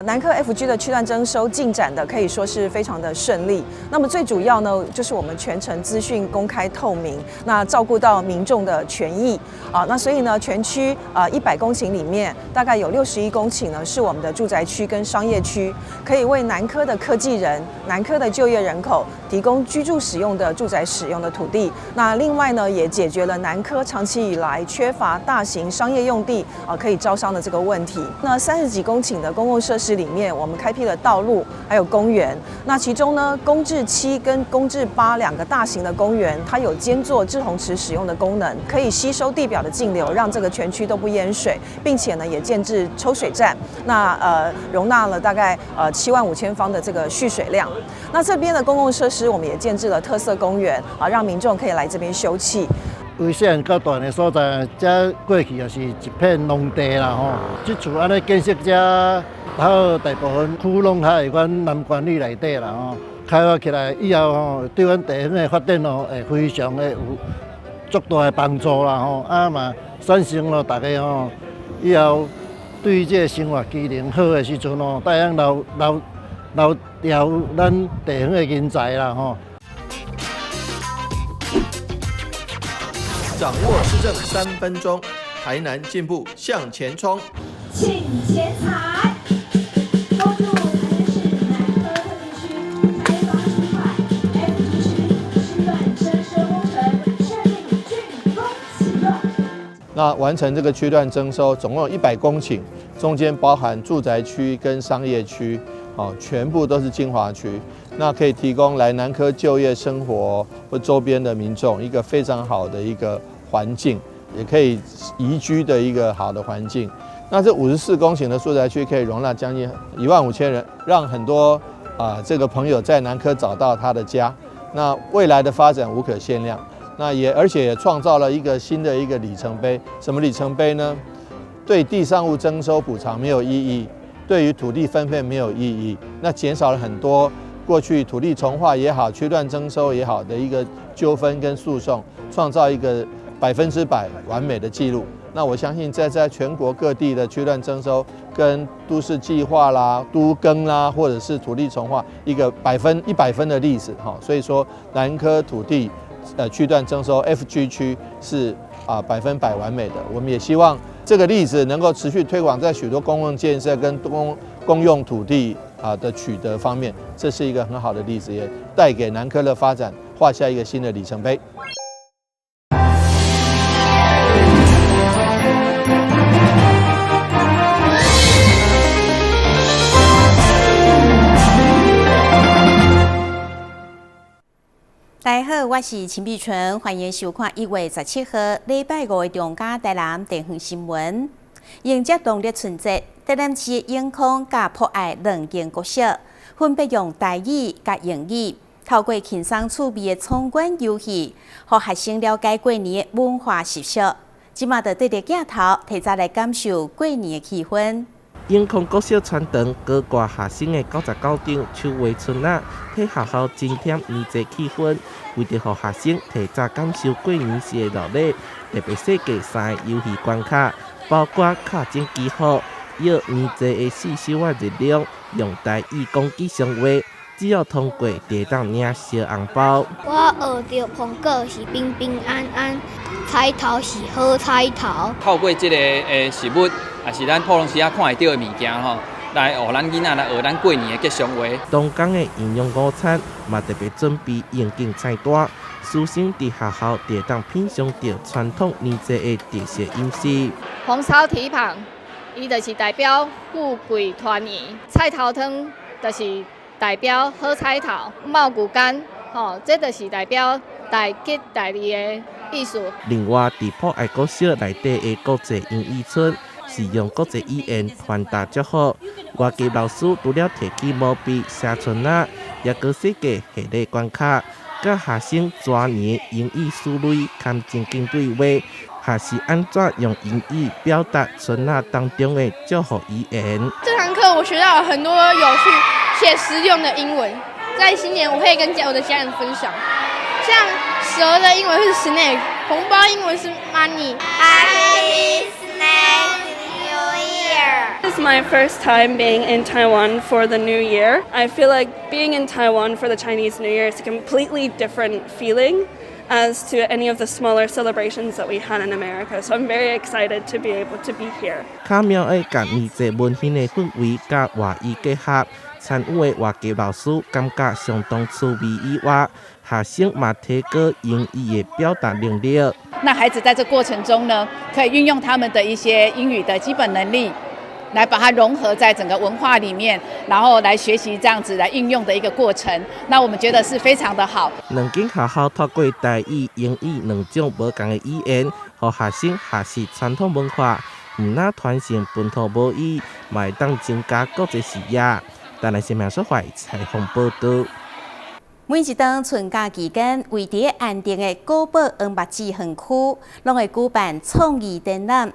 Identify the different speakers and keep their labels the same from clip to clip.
Speaker 1: 南科 FG 的區段徵收進展的可以說是非常的順利。那麼最主要呢，就是我們全程資訊公開透明，那照顧到民眾的權益啊。那所以呢，全區啊100公頃裡面，大概有61公頃呢是我們的住宅區跟商業區，可以為南科的科技人、南科的就業人口提供居住使用的住宅使用的土地。那另外呢，也解決了南科長期以來缺乏大型商業用地啊可以招商的這個問題。那30幾公頃的公共設施裡面，我們開闢了道路，還有公園。那其中呢，公置7跟公置8兩個大型的公園，它有兼做滯洪池使用的功能，可以吸收地表的徑流，讓這個全區都不淹水，並且呢，也建置抽水站。那容納了大概7.5萬方的這個蓄水量。那這邊的公共設施，我們也建置了特色公園啊，讓民眾可以來這邊休憩。
Speaker 2: 為細漢到大的所在，這過去也是一片農地啦吼。這處按呢建設遮，好大部分區攏喺阮南關里內底啦吼。開發起來以後吼，對阮地方的發展哦，會非常的有足大的幫助啦吼。啊嘛，產生了大家吼，以後對這個生活機能好的時陣吼，會當留牢咱地方的人才啦吼。
Speaker 3: 掌握市政3分鐘，台南進步向前衝。
Speaker 4: 請前財，恭祝台南市南科特定區開發區塊 FG 區區段徵收工程順利竣工啟用。
Speaker 3: 那完成這個區段徵收，總共有100公頃，中間包含住宅區跟商業區，哦，全部都是精華區。那可以提供來南科就業、生活或周邊的民眾一個非常好的一個環境，也可以宜居的一個好的環境。那這54公頃的住宅區可以容納將近1.5萬人，讓很多這個朋友在南科找到他的家。那未來的發展無可限量。那也而且也創造了一個新的一個里程碑。什麼里程碑呢？對地上物徵收補償沒有異議，對於土地分配沒有異議。那減少了很多過去土地重劃也好、區段徵收也好的一個糾紛跟訴訟，創造一個100%完美的記錄。那我相信在全國各地的區段徵收跟都市計劃啦、都更啦，或者是土地重劃，一個100分的例子哈。所以說南科土地區段徵收 FG 區是100%完美的。我們也希望這個例子能夠持續推廣在許多公共建設跟公用土地的取得方面，這是一個很好的例子，也帶給南科的發展畫下一個新的里程碑。
Speaker 5: 大家好，我是陳碧純，歡迎收看1月17號禮拜五的中嘉台南地方新聞。迎接農曆春節，台南市永康佮博愛兩間國小，分別用台語佮英語，透過輕鬆趣味的闖關遊戲，予學生了解過年的文化習俗。這馬就對著鏡頭，提早來感受過年的氣氛。
Speaker 6: 永康國小傳長高掛學生的99張手畫春仔，替學校增添年節氣氛。為著予學生提早感受過年時的熱鬧，特別設計三個遊戲關卡，包括敲鐘祈福、搖年節的四手仔熱龍，用台語講吉祥話，只要通過就會當領小紅包。
Speaker 7: 我學著蘋果是平平安安，菜頭是好彩頭。
Speaker 8: 透過這个食物，也是咱普通時仔看會著的物件吼，來予咱囡仔來學咱過年的吉祥話。
Speaker 6: 當工的營養午餐嘛特別準備應景菜單，師生佇學校就會當品嚐著傳統年節的特色飲食。
Speaker 9: 紅燒蹄膀，伊就是代表富貴團圓；菜頭湯就是代表好彩頭；茂谷柑，吼，這就是代表大吉大利的意思。
Speaker 6: 另外，佇博愛國小內底的國際英語村，是用國際語言傳達祝福。外籍老師除了提起毛筆寫春仔，也閣設計下禮關卡，佮學生鑽研英語思維兼情景對話，學習按怎用英語表達春仔當中的祝福語言。
Speaker 10: 這堂課我學到了很多有趣且實用的英文，在新年我可以跟我的家人分享。像蛇的英文是 snake，紅包英文是 money。
Speaker 7: Happy Snake New Year！
Speaker 11: is my first time being in Taiwan for the New Year. I feel like being in Taiwan for the Chinese New Year is a completely different feeling as to any of the smaller celebrations that we had in America. So I'm very excited to be able to be here.
Speaker 6: 巧妙的共年節溫馨的氛圍佮活意結合，參與的外籍老師感覺相當趣味以外，學生嘛提高英語的表達能力。
Speaker 12: 那孩子在這過程中呢，可以運用他們的一些英語的基本能力，來把它融合在整個文化裡面，然後來學習這樣子來應用的一個過程。那我們覺得是非常的好。
Speaker 6: 兩間學校透過台語、英語兩種無仝的語言，予學生學習傳統文化，毋但傳承本土母語，嘛會當增加國際視野。台南新聞所採訪報導。
Speaker 5: 每一當春假期間，位佇安定的古堡黃目子園區，攏會舉辦創意展覽。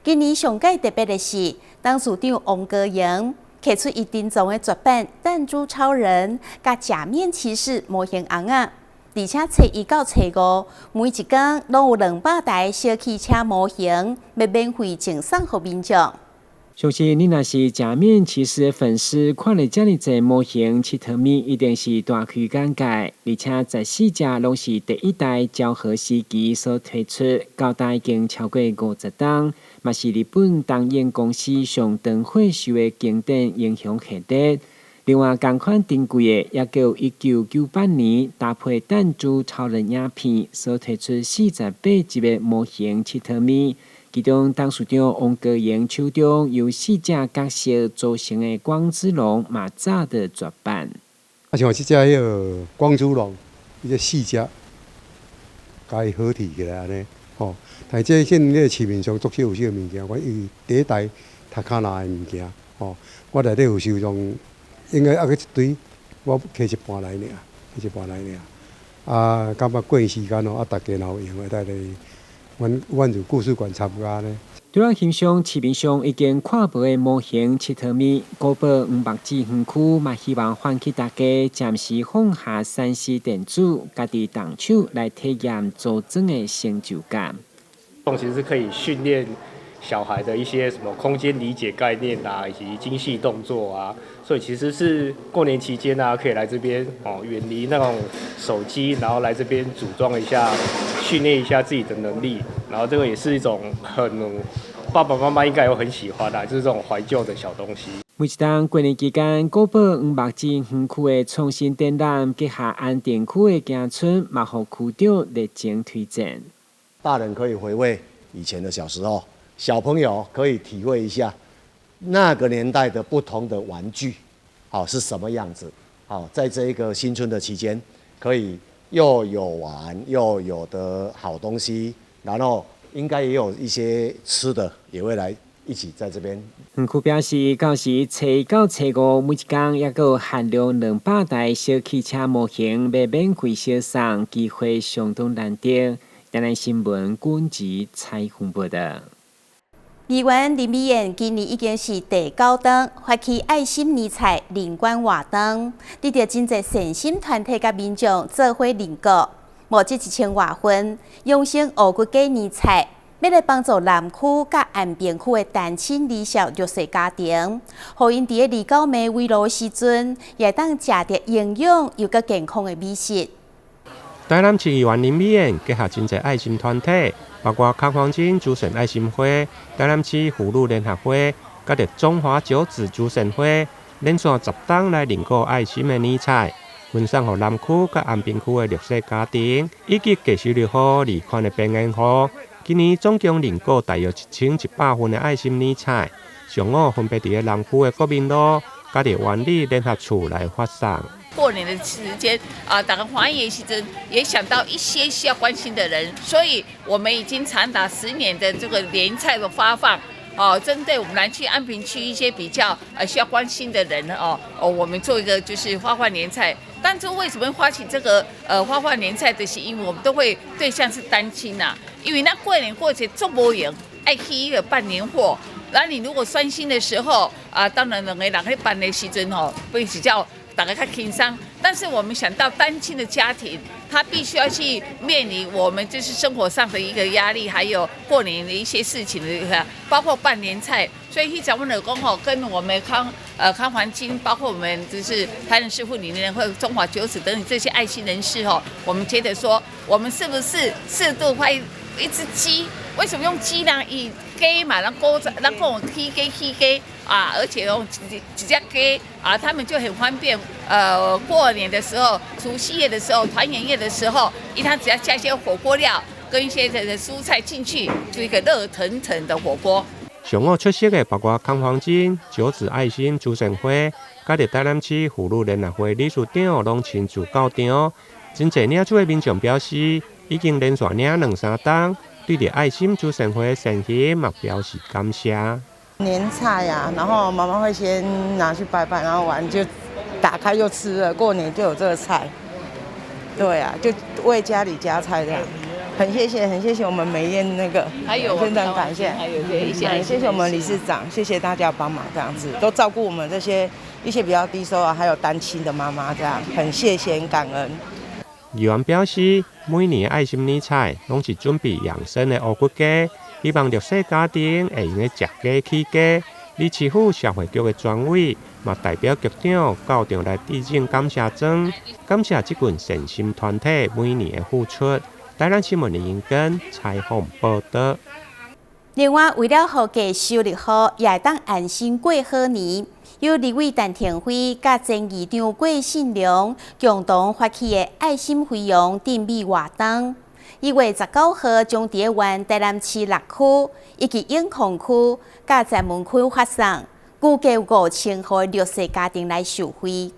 Speaker 5: 今年上蓋特別的是，董事長王高榮提出伊珍藏的絕版彈珠超人佮假面騎士模型尪仔，而且初一到初五，每一工攏有200台小汽車模型，欲免費贈送予民眾。
Speaker 13: 相信你若是假面騎士的粉絲，看著遮爾濟模型，𨑨迌物一定是大開眼界。而且14隻攏是第一代昭和時期所推出，到今已經超過50冬，嘛是日本東映公司上長歲數的經典英雄系列。另外，仝款珍貴的，猶閣有1998年搭配彈珠超人影片所推出48集的模型𨑨迌物。其中，董事長王高榮手中由四隻角色組成的光之龍嘛早就絕版。
Speaker 14: 啊，像這隻彼个光之龍，伊這四隻共伊合體起來按呢，吼。但是這現在市面上足少有這个物件，我因為第一代塔卡納的物件，吼，我內底有收藏，應該猶閣一堆，我提一半來爾，提一半來爾。啊，感覺過時間哦，啊，大家若有閒會當來阮阮就故事館參加呢。
Speaker 13: 除了欣賞市面上已經看無的模型𨑨迌物，古堡黃目子園區嘛希望喚起大家暫時放下3C 電子，家己動手來體驗組裝的成就感。
Speaker 15: 其實是可以訓練小孩的一些什麼空間理解概念啊，以及精細動作啊，所以其實是過年期間啊，可以來這邊哦，遠離那種手機，然後來這邊組裝一下，訓練一下自己的能力，然後這個也是一種很爸爸媽媽應該也會很喜歡啦，就是這種懷舊的小東西。
Speaker 13: 每一冬過年期間，古堡黃目子園區的創新展覽，結合安定區的行春，嘛予區長熱情推薦。
Speaker 16: 大人可以回味以前的小時候，小朋友可以體會一下那個年代的不同的玩具，好是什麼樣子。好，在這一個新春的期間，可以又有玩又有的好東西，然後應該也有一些吃的，也會來一起在這邊。
Speaker 13: 園區表示，到時初一到初五，每一工猶閣有限量200台小汽車模型，欲免費相送，機會相當難得。台南新聞軍籍採訪報道。
Speaker 5: 議員林美燕今年已經是第九冬發起愛心年菜認捐活動，得著真濟善心團體佮民眾做伙認購，募集1000外份，用成五穀雞年菜，欲來幫助南區佮安平區的單親離少弱勢家庭，予𪜶佇咧二九暝圍爐時陣，也會當食著營養又閣健康的美食。
Speaker 17: 台南市議員林美燕結合真濟愛心團體，包括康黃金慈善愛心會、台南市婦女聯合會，佮著中華九子慈善會，連續10冬來認購愛心的年菜，分送予南區佮安平區的弱勢家庭，以及低收入戶、二款的邊緣戶。今年總共認購大約1100份的愛心年菜，上午分別佇咧南區的國民路，佮佇灣里聯合厝來發送。
Speaker 18: 過年的時間啊，大家歡迎時陣，也想到一些需要關心的人，所以我們已經長達10年的這個年菜的發放，哦，針對我們南區、安平區一些比較需要關心的人哦，哦，我們做一個就是發放年菜。當初為什麼發起這個發放年菜的是因為我們都會對象是單親吶，因為那過年過節足無閒，愛去彼個辦年貨，那你如果傷心的時候啊，當然兩個人去辦的時陣吼，會比較大家較輕鬆。但是我們想到單親的家庭，他必須要去面臨我們就是生活上的一個壓力，還有過年的一些事情的，包括辦年菜。所以彼陣阮就講吼，跟我們康環金，包括我們就是台南市婦女聯合會、中華九子等等這些愛心人士吼，我們覺得說，我們是不是適度發一隻雞？為什麼用雞呢？以雞嘛，咱古早咱講起家起家啊，而且用一隻雞啊，他們就很方便。過年的時候、除夕夜的時候、團圓夜的時候，一他只要加一些火鍋料跟一些的蔬菜進去，就一個熱騰騰的火鍋。
Speaker 17: 上午出席的包括康黃金、九子愛心慈善會，佮佇台南市婦女聯合會理事長攏親自到場。真濟領取的民眾表示，已經連續領兩三冬，對著愛心慈善會善行嘛表示感謝。
Speaker 19: 年菜啊，然後媽媽會先拿去拜拜，然後完就打開就吃了。過年就有這個菜，對啊，就為家裡加菜這樣。很謝謝，很謝謝我們美艷那個，
Speaker 18: 還有
Speaker 19: 真的很感謝，
Speaker 18: 還有這一些，
Speaker 19: 謝謝我們理事長，謝謝大家幫忙，這樣子都照顧我們這些一些比較低收入還有單親的媽媽，這樣很謝謝，很感恩。
Speaker 17: 議員表示，每年愛心年菜攏是準備養生的烏骨雞，希望弱勢家庭會用得食雞起家。而市府社會局的專委嘛代表局長到場來致贈感謝狀，感謝這群善心團體每年的付出。台南新聞林英根採訪報道。
Speaker 5: 另外，為了予低收入戶也會當安心過好年，由立委陳亭妃佮前議長郭信良共同發起的愛心飛揚賑米活動，1月19號將佇原台南市六區以及永康區佮前門區發送，估計有5000戶弱勢家庭來受惠。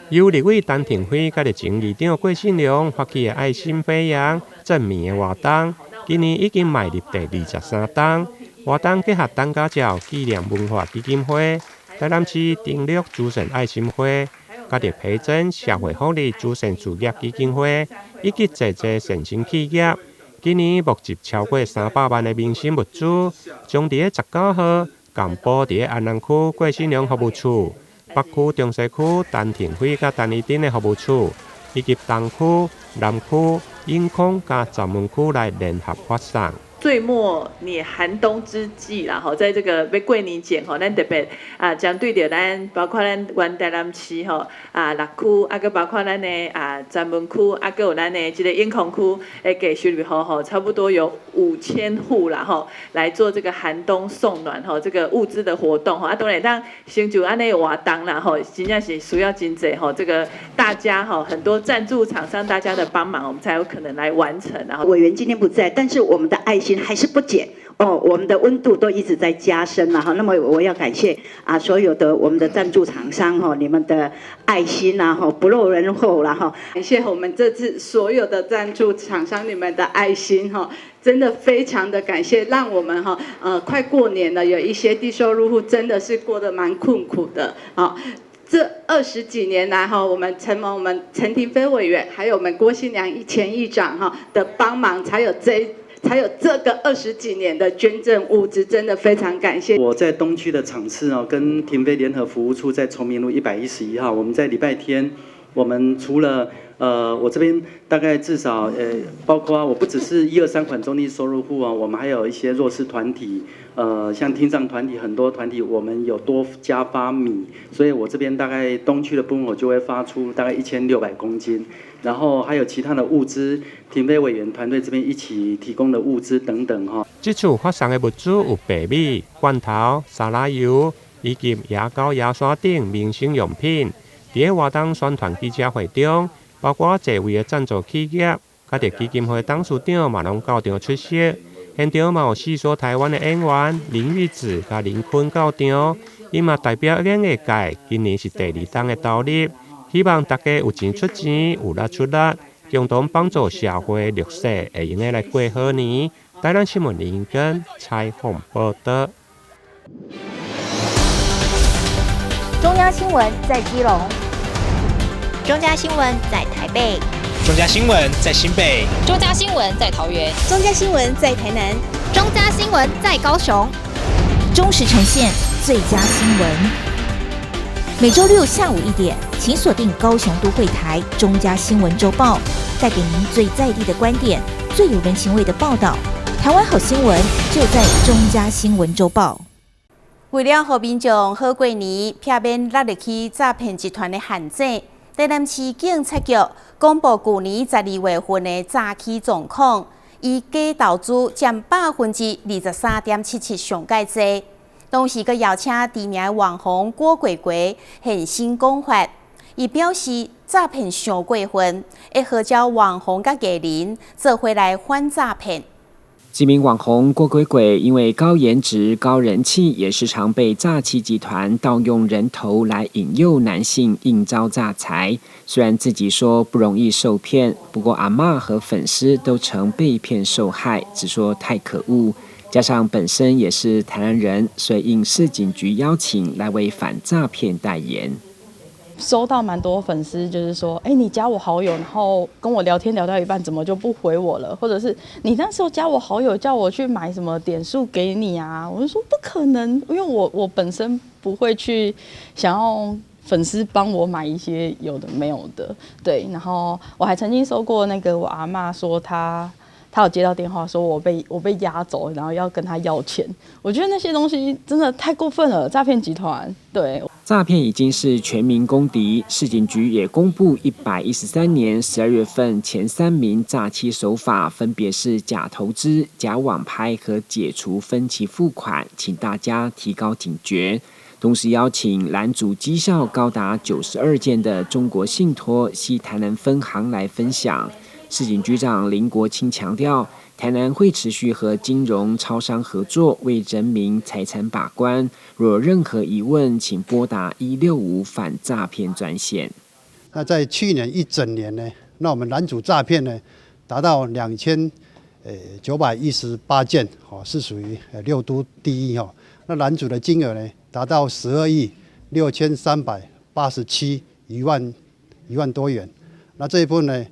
Speaker 17: 由立委陳亭妃佮前議長郭信良發起的愛心飛揚賑米的活動，今年已經邁入第23冬。活動結合陳家照紀念文化基金會、台南市丁樂慈善愛心會、佮著培真社會福利慈善事業基金會以及濟濟善心企業，今年募集超過300萬的民生物資，將佇19號共埔佇安南區郭信良服務處、北區、中西區陳亭妃佮陳怡貞的服務處，以及東區、南區、永康佮前門區來聯合發送。
Speaker 20: 歲末年寒冬之際啦，吼，在這個欲過年前吼，咱特別啊，針對著咱包括咱原台南市吼啊六區，啊閣包括咱的啊前門區，啊閣有咱的這個永康區的低收入戶吼，差不多有5000戶啦吼，來做這個寒冬送暖吼，這個物資的活動吼，啊當然當成就按呢活動啦吼，真正是需要真濟吼，這個大家吼很多贊助廠商大家的幫忙，我們才有可能來完成。然後
Speaker 21: 委員今天不在，但是我們的愛心還是不減哦，我們的溫度都一直在加深了哈。那麼我要感謝啊，所有的我們的贊助廠商哈，你們的愛心啊哈，不落人後了哈。
Speaker 22: 感謝我們這次所有的贊助廠商你們的愛心哈，真的非常的感謝，讓我們哈快過年了，有一些低收入戶真的是過得蠻困苦的啊。這20幾年來哈，我們承蒙我們陳亭妃委員，還有我們郭信良前議長哈的幫忙，才有這個20幾年的捐贈物資，真的非常感謝。
Speaker 23: 我在東區的場次哦，跟亭妃聯合服務處在崇明路111號，我們在禮拜天，我們除了我這邊大概至少包括我不只是一二三款中低收入戶啊，我們還有一些弱勢團體，像聽障團體很多團體，我們有多加發米，所以我這邊大概東區的部分我就會發出大概1600公斤。然後還有其他的物資，亭妃委員團隊這邊一起提供的物資等等哈。
Speaker 17: 這次發送的物資有白米、罐頭、沙拉油以及牙膏、牙刷等民生用品。佇活動宣傳記者會中，包括濟位的贊助企業，佮著基金會董事長嘛攏到場出席。現場嘛有戲說台灣的演員林玉子佮林坤到場，伊嘛代表演藝界，今年是第二冬的投入。希望大家有錢出錢，有力出力，共同幫助社會弱勢會用得來過好年。台南新聞林根採訪報道。
Speaker 4: 中央新聞在基隆，
Speaker 5: 中嘉新聞在台北，
Speaker 24: 中嘉新聞在新北，
Speaker 25: 中嘉新聞在桃園，
Speaker 5: 中嘉新聞在台南，
Speaker 4: 中嘉新聞在高雄，忠實呈現最佳新聞。
Speaker 1: 每周六下午1點，請鎖定高雄都會台中嘉新聞週報，帶給您最在地的觀點，最有人情味的報道。台灣好新聞就在中嘉新聞週報。
Speaker 5: 為了予民眾好過年，避免落入去詐騙集團的陷阱，台南市警察局公布舊年12月份的詐欺狀況，以假投資佔23.77%上蓋濟。同時，閣邀請知名的網紅郭鬼鬼現身講法，伊表示詐騙傷過分，會號召網紅佮藝人做伙來反詐騙。
Speaker 13: 知名網紅郭鬼鬼因為高顏值、高人氣，也時常被詐欺集團盜用人頭來引誘男性應招詐財。雖然自己說不容易受騙，不過阿嬤和粉絲都曾被騙受害，只說太可惡。加上本身也是台南人，所以應市警局邀請來為反詐騙代言。
Speaker 2: 收到蠻多粉絲，就是說，哎，你加我好友，然後跟我聊天聊到一半，怎麼就不回我了？或者是你那時候加我好友，叫我去買什麼點數給你啊？我就說不可能，因為我本身不會去想要粉絲幫我買一些有的沒有的，對。然後我還曾經收過那個我阿嬤說她有接到電話，說我被押走，然後要跟他要錢。我覺得那些東西真的太過分了，詐騙集團。對，
Speaker 13: 詐騙已經是全民公敵。市警局也公布113年12月份前三名詐欺手法，分別是假投資、假網拍和解除分期付款，請大家提高警覺。同時邀請攔阻績效高達92件的中國信託西台南分行來分享。市警局長林國清強調，台南會持續和金融超商合作，為人民財產把關。若有任何疑問，請撥打165反詐騙專線。
Speaker 3: 那在去年一整年呢，那我們攔阻詐騙呢，達到2918件，哦，是屬於六都第一哦。那攔阻的金額呢，達到12億6387一萬多元。那這一部分呢，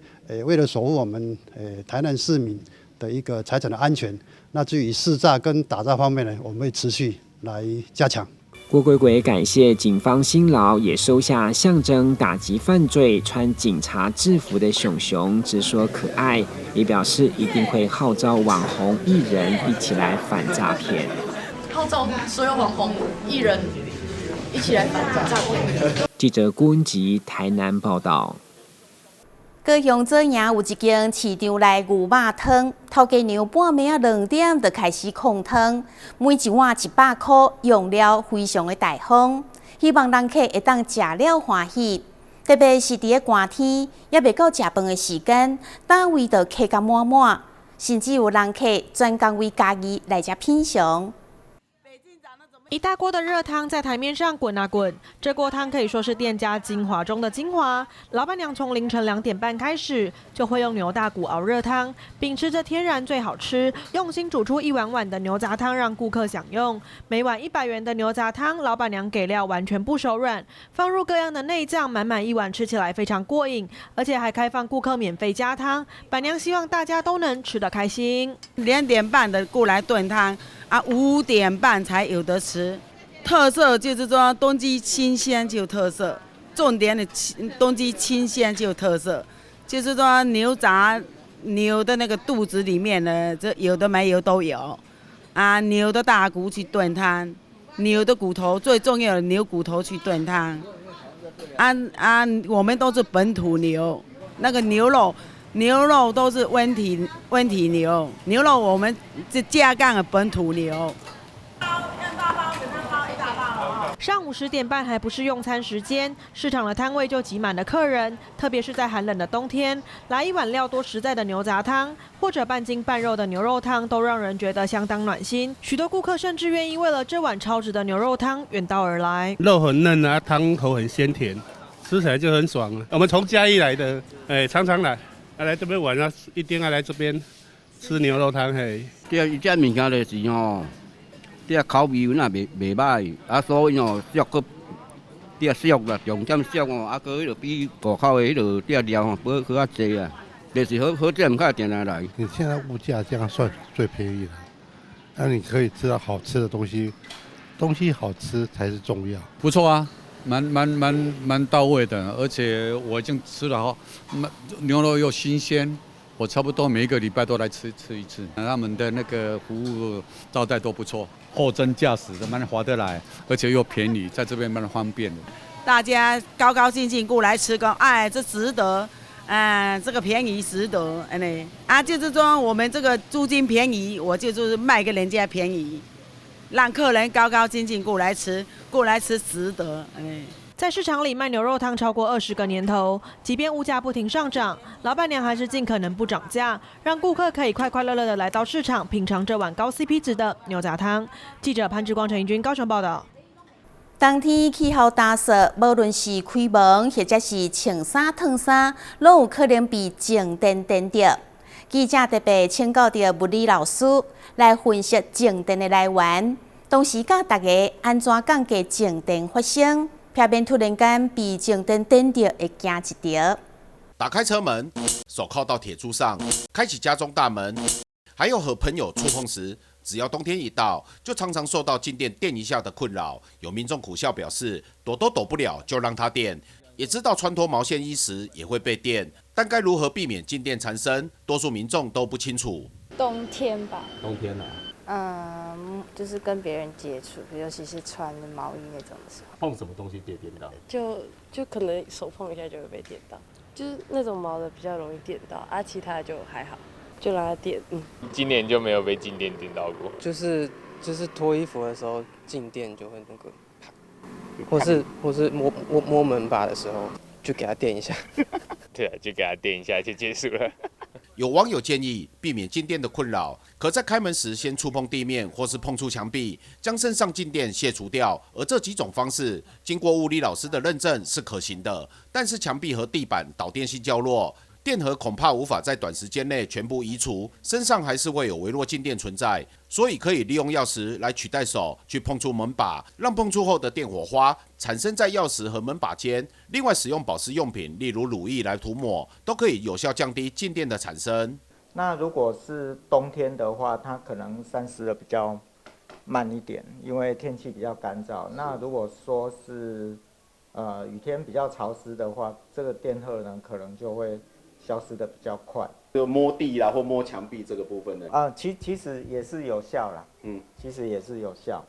Speaker 3: 為了守護我們台南市民的一個財產的安全，那至於識詐跟打詐方面呢，我們會持續來加強。
Speaker 13: 郭鬼鬼感謝警方辛勞，也收下象徵打擊犯罪、穿警察制服的熊熊，直說可愛，也表示一定會號召網紅藝人一起來反詐騙。
Speaker 2: 號召所有網紅藝人一起來反詐騙。
Speaker 13: 記者郭文吉台南報道。
Speaker 5: 高雄左營有一間市場內牛肉湯，頭家娘半暝仔2點就開始控湯，每一碗100塊，用料非常的大方，希望人客會當食了歡喜。特別是佇咧寒天，猶未到食飯的時間，攤位就客甲滿滿，甚至有人客專工為嘉義來遮品嘗。
Speaker 8: 一大鍋的熱湯在台面上滾啊滾，這鍋湯可以說是店家精華中的精華。老闆娘從凌晨2點半開始，就會用牛大骨熬熱湯，秉持着天然最好吃，用心煮出一碗碗的牛雜湯讓顧客享用。每碗100元的牛雜湯，老闆娘給料完全不手軟，放入各樣的內臟，滿滿一碗吃起來非常過癮，而且還開放顧客免費加湯。闆娘希望大家都能吃得開心。
Speaker 9: 2點半的過來燉湯。啊，5點半才有得吃。特色就是說東西新鮮就特色，重點的東西新鮮就特色，就是說牛雜牛的那個肚子裡面呢，這有的沒有都有。啊，牛的大骨去燉湯，牛的骨頭最重要的牛骨頭去燉湯。啊啊，我們都是本土牛，那個牛肉。牛肉都是溫體牛，牛肉我們是加槓的本土牛。
Speaker 8: 上午10點半還不是用餐時間，市場的攤位就擠滿了客人。特別是在寒冷的冬天，來一碗料多實在的牛雜湯，或者半筋半肉的牛肉湯，都讓人覺得相當暖心。許多顧客甚至願意為了這碗超值的牛肉湯遠道而來。
Speaker 26: 肉很嫩啊，湯頭很鮮甜，吃起來就很爽啊。我們從嘉義來的，哎，常常來。啊，來這邊玩啊，一定要來這邊吃牛肉湯嘿。
Speaker 27: 對，伊這物件就是吼，這口味阮也袂䆀，啊，所以吼俗閣這俗啦，重點俗哦，啊，閣彼個比外口的彼個這料吼，補閣較濟啊，就是好好食，毋較定定來。
Speaker 28: 你現在物價這樣算最便宜了，那你可以吃到好吃的東西，東西好吃才是重要。
Speaker 29: 不錯啊，
Speaker 6: 蠻到位的，而且我已經吃了哈，牛肉又新鮮，我差不多每一個禮拜都來吃吃一次。他們的那個服務招待都不錯，貨真價實的，蠻划得來，而且又便宜，在這邊蠻方便的。
Speaker 9: 大家高高興興過來吃，講哎，這值得，嗯，這個便宜值得，按呢啊，就是說我們這個租金便宜，我就是賣給人家便宜，讓客人高高興興過來吃，過來吃值得，哎。
Speaker 8: 在市場裡賣牛肉湯超過20個年頭，即便物價不停上漲，老闆娘還是盡可能不漲價，讓顧客可以快快樂樂的來到市場品嘗這碗高 CP 值的牛雜湯。記者潘志光、陳義軍高雄報道。
Speaker 5: 冬天氣候乾燥，無論是開門或者是穿衫燙衫，攏有可能被靜電電著。記者特別請教著物理老師來分析靜電的來源，同時教大家按怎降低靜電發生，避免突然間被靜電電著會驚一跳。
Speaker 7: 打開車門，手銬到鐵柱上，開啟家中大門，還有和朋友觸碰時。只要冬天一到，就常常受到靜電電一下的困擾。有民眾苦笑表示，躲都躲不了，就讓它電。也知道穿脫毛線衣時也會被電，但該如何避免靜電纏身，多數民眾都不清楚。
Speaker 10: 冬天吧。
Speaker 11: 冬天啊。
Speaker 10: 嗯，就是跟別人接觸，尤其是穿毛衣那種的時候。
Speaker 11: 碰什麼東西電電到？
Speaker 12: 就可能手碰一下就會被電到，就是那種毛的比較容易電到，啊，其他就還好。就讓它電，嗯。
Speaker 14: 今年就沒有被靜電電到過。
Speaker 15: 就是脫衣服的時候靜電就會那個啪，或是摸摸摸門把的時候就給它電一下。
Speaker 14: 對啊，就給它電一下就結束了。
Speaker 7: 有網友建議，避免靜電的困擾，可在開門時先觸碰地面或是碰觸牆壁，將身上靜電卸除掉。而這幾種方式經過物理老師的認證是可行的，但是牆壁和地板導電性較弱。電荷恐怕無法在短時間內全部移除，身上還是會有微弱靜電存在，所以可以利用鑰匙來取代手去碰觸門把，讓碰觸後的電火花產生在鑰匙和門把間。另外，使用保濕用品，例如乳液來塗抹，都可以有效降低靜電的產生。
Speaker 16: 那如果是冬天的話，它可能散失的比較慢一點，因為天氣比較乾燥。那如果說是雨天比較潮濕的話，這個電荷呢可能就會消失的比較快，
Speaker 7: 就摸地啦或摸牆壁這個部分呢？
Speaker 16: 啊，其實也是有效啦，嗯，其實也是有效，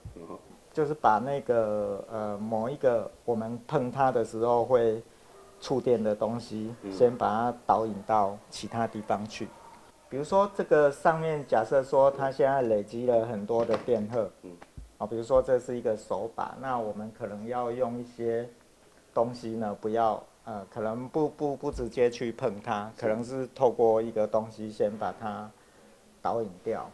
Speaker 16: 就是把那個某一個我們碰它的時候會觸電的東西，先把它導引到其他地方去。比如說這個上面，假設說它現在累積了很多的電荷，啊，比如說這是一個手把，那我們可能要用一些東西呢，不要。可能不直接去碰它，可能是透過一個東西先把它導引掉。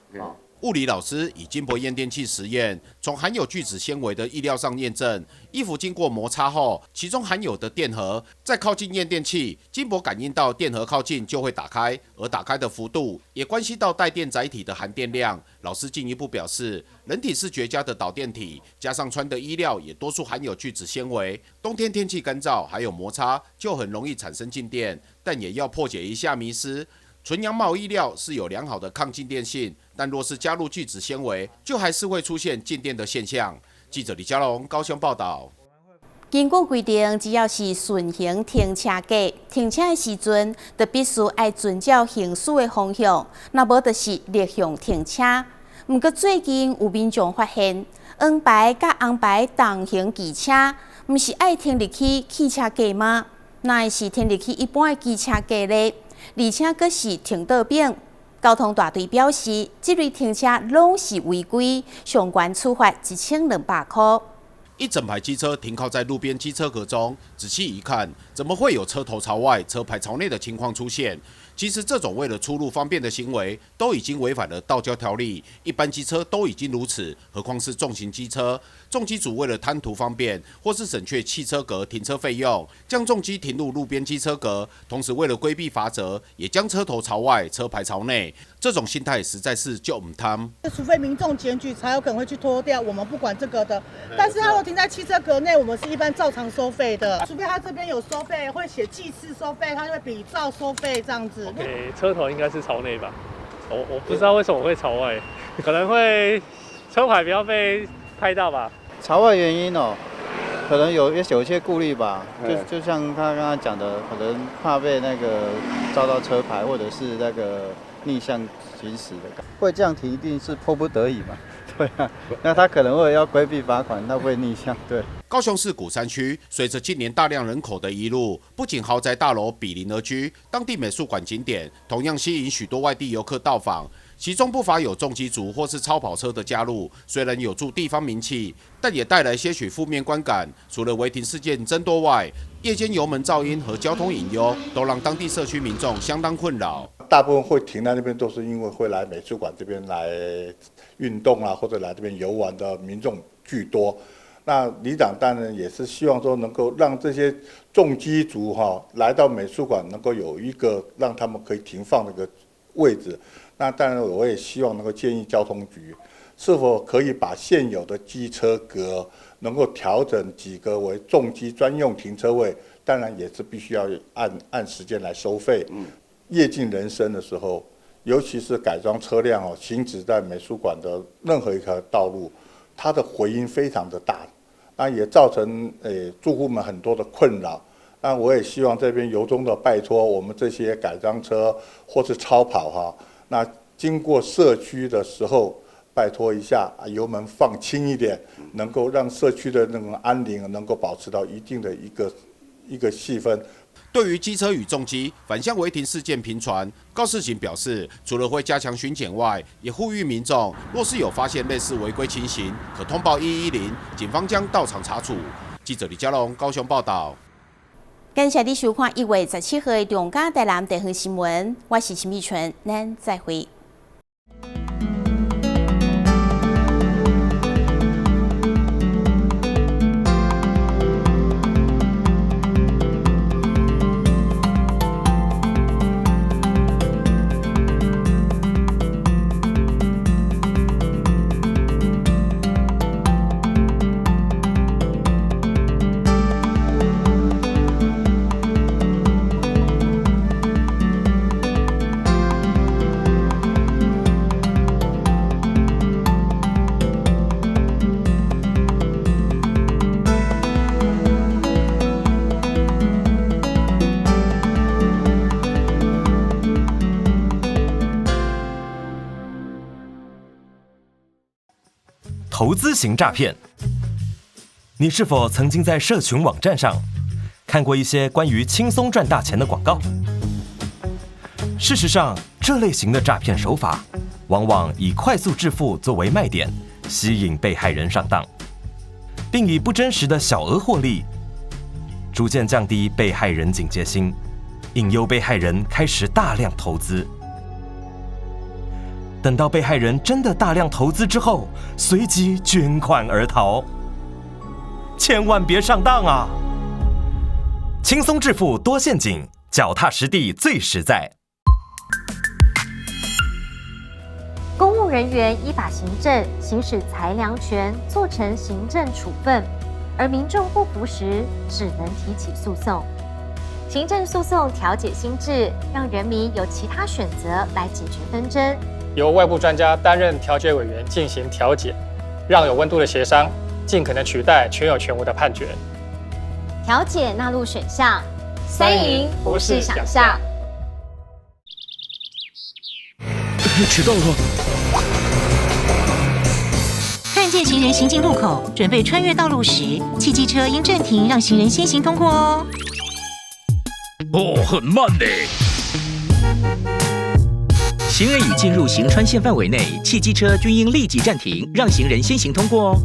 Speaker 7: 物理老師以金箔驗電器實驗，從含有聚酯纖維的衣料上驗證，衣服經過摩擦後，其中含有的電荷在靠近驗電器，金箔感應到電荷靠近就會打開，而打開的幅度也關係到帶電載體的含電量。老師進一步表示，人體是絕佳的導電體，加上穿的衣料也多數含有聚酯纖維，冬天天氣乾燥還有摩擦，就很容易產生靜電。但也要破解一下迷思。純羊毛衣料是有良好的抗靜電性，但若是加入聚酯纖維，就還是會出現靜電的現象。記者李佳龍高雄報道。
Speaker 5: 根據規定，只要是順行停車格，停車的時陣，就必須愛遵照行駛的方向，若無就是逆向停車。毋過最近有民眾發現，黃牌佮紅牌同行機車，毋是愛停入去汽車格嗎？哪會是停入去一般的機車格咧？而且閣是停倒邊。交通大隊表示，這類停車攏是違規，上懸處罰1200塊。
Speaker 7: 一整排機車停靠在路邊機車格中，仔細一看，怎麼會有車頭朝外、車牌朝內的情況出現？其實這種為了出入方便的行為，都已經違反了道交條例。一般機車都已經如此，何況是重型機車？重機主為了貪圖方便，或是省卻汽車格停車費用，將重機停入路邊機車格，同時為了規避罰則，也將車頭朝外、車牌朝內。這種心態實在是足毋通。
Speaker 29: 除非民眾檢舉，才有可能會去拖吊。我們不管這個的，但是他如果停在汽車格內，我們是一般照常收費的。除非他這邊有收費，會寫計次收費，他就會比照收費這樣子。
Speaker 30: OK，車頭應該是朝內吧？我不知道為什麼會朝外，可能會車牌不要被拍到吧？
Speaker 31: 朝外原因哦，
Speaker 11: 可能有一些顾虑吧，就像他刚刚讲的，可能怕被那个照到车牌，或者是那个逆向行驶的。会这样停，一定是迫不得已嘛。对啊，那他可能为了要规避罚款，他会逆向。对。
Speaker 7: 高雄市鼓山区随着近年大量人口的移入，不仅豪宅大楼比邻而居，当地美术馆景点同样吸引许多外地游客到访，其中不乏有重机族或是超跑车的加入。虽然有助地方名气，但也带来些许负面观感。除了违停事件增多外，夜间油门噪音和交通隐忧都让当地社区民众相当困扰。
Speaker 17: 大部分会停在那边，都是因为会来美术馆这边来运动啊，或者来这边游玩的民众居多。那里长当然也是希望说，能够让这些重机族哈来到美术馆，能够有一个让他们可以停放的一个位置。那当然，我也希望能够建议交通局，是否可以把现有的机车格能够调整几个为重机专用停车位，当然也是必须要按时间来收费。夜静人深的时候，尤其是改装车辆哦，行驶在美术馆的任何一条道路，它的回音非常的大，那也造成住户们很多的困扰。那我也希望这边由衷的拜托我们这些改装车或是超跑哈，那经过社区的时候，拜托一下，油门放轻一点，能够让社区的那种安宁能够保持到一定的一个气氛。
Speaker 7: 对于机车与重机反向违停事件频传，高市警表示，除了会加强巡检外，也呼吁民众若是有发现类似违规情形，可通报110，警方将到场查处。记者李佳龙高雄报道。
Speaker 5: 感谢你收看1月17号的中嘉台南地方新闻，我是陈美纯，咱再会。
Speaker 18: 投资型诈骗，你是否曾经在社群网站上看过一些关于轻松赚大钱的广告？事实上，这类型的诈骗手法往往以快速致富作为卖点，吸引被害人上当，并以不真实的小额获利，逐渐降低被害人警戒心，引诱被害人开始大量投资。等到被害人真的大量投资之后，随即卷款而逃。千万别上当啊！轻松致富多陷阱，脚踏实地最实在。
Speaker 19: 公务人员依法行政，行使裁量权，做成行政处分，而民众不服时，只能提起诉讼。行政诉讼调解新制，让人民有其他选择来解决纷争。
Speaker 20: 由外部专家担任调解委员进行调解，让有温度的协商尽可能取代全有全无的判决。
Speaker 19: 调解纳入选项，三赢不是想象。
Speaker 18: 迟到了。
Speaker 1: 看见行人行进路口，准备穿越道路时，汽机车应暂停，让行人先行通过哦。
Speaker 26: 哦，很慢呢。
Speaker 27: 行人已进入行穿线范围内，汽机车均应立即暂停，让行人先行通过哦。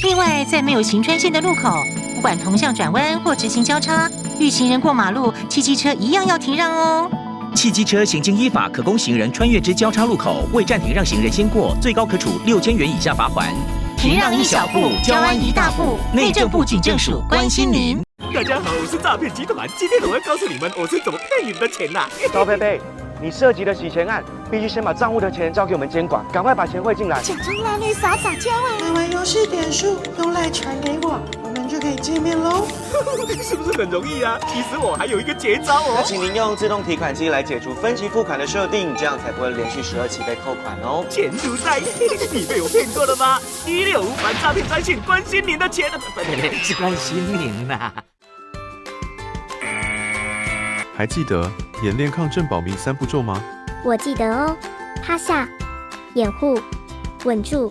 Speaker 1: 另外，在没有行穿线的路口，不管同向转弯或直行交叉，遇行人过马路，汽机车一样要停让哦。
Speaker 27: 汽机车行经依法可供行人穿越之交叉路口，未暂停让行人先过，最高可处6000元以下罚锾。
Speaker 1: 停让一小步，交安一大步。内政部警政署关心您。
Speaker 28: 大家好，我是诈骗集团，今天我会告诉你们我是怎么骗你们的钱呐。
Speaker 29: 高佩佩，你涉及的洗钱案，必须先把账户的钱交给我们监管，赶快把钱汇进来。
Speaker 30: 假装拉你撒撒娇啊！买完游戏点数用LINE传给我，我们
Speaker 2: 就可以見面嘍。
Speaker 28: 是不是很容易啊？其實我還有一個絕招哦。
Speaker 2: 那請您用自動提款機來解除分期付款的設定，這樣才不會連續12期被扣款哦。
Speaker 28: 錢如在，你被我騙過了嗎？165反詐騙專線關心您的錢，不不，是關心您吶。
Speaker 3: 還記得演練抗震保命三步驟嗎？
Speaker 4: 我記得哦，趴下、掩護、穩住。